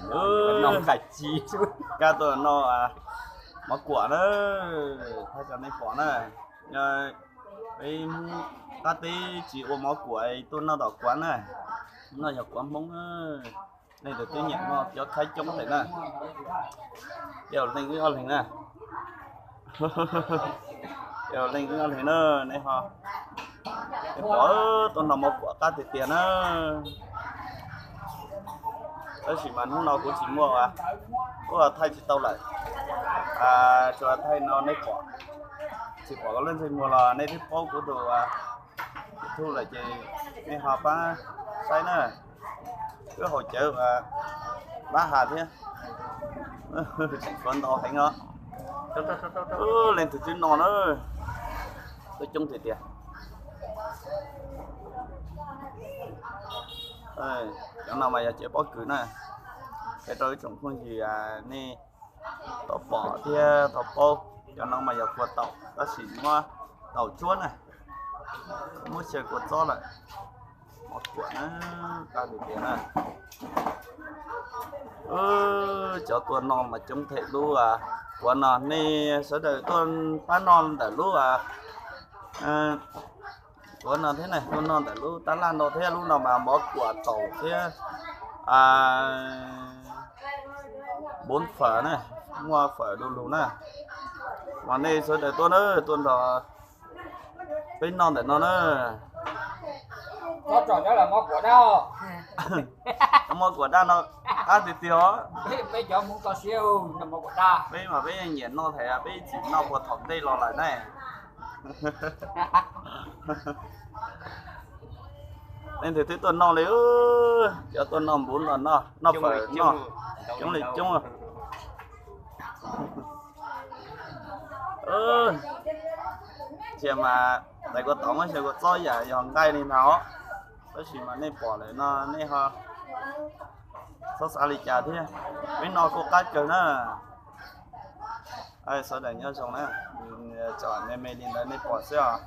Noj nqaij ci, kab tuaj noj mov kuam na, thaij rau nej pom na. Yog peb Hmoob qab teb tsis ua mov kuam tuaj noj tom kuav na, noj yog kuav Hmoob. Leej twg twb nyiam noj cov khaib coob tes na, ib leeg wb ob leeg na, ib leeg wb ob leeg na, nej ho pom tuaj noj mov kuam qab tiag tiag na. Tab sis mas hnub no kuv tsis muaj, kuv thaij tsis tau lawm, tsuas thaij no nej pom, tsis pom kuv lub ntsej muag los nej twb paub kuv tus YouTube lawm ces nej ho pab saib na. Wb haus cawv ua lab has thiab, tseem tshuav ntau heev os. Leej twg twb noj na, coob tiag tiag. Cov no mas yog cawv pob kws na, qhia rau ib tsoom phooj ywg nej tau pom thiab tau paub. Cov no mas yog kua taum tab sis muab taum tsuab na, muab xyaw kua txob lawm. Mov kuam na, qab tiag tiag na. Cov tuaj noj mas coob them lub kuav no, nej sawv daws tuaj pab noj ntawm lub kuav no thiab na, tuaj noj ntawm lub tab laj no thiab. Lub no mas mov kuam taum thiab npun fawm na, muaj fawm du lug na. Mas nej sawv daws tuaj na, tuaj nrog peb noj ntawm no na. Mov kuam daj no qab tiag tiag os. Peb mas peb yeej nyiam noj thiab peb tsis noj puag thaum ntej los lawm ne. Leej twg twb tuaj noj li, cov tuaj noj npun los noj, noj fawm noj, coob li coob. Cia mas tais kua tod muab xyaw kua txob yam yog nqaij li ntag os. Tab sis mas nej pom lawm no nej ho txhob xav li cas thiab, peb noj kuj qab kawg na. Sawv daws nyob zoo na, tsom me me li ntawd nej pom xwb os.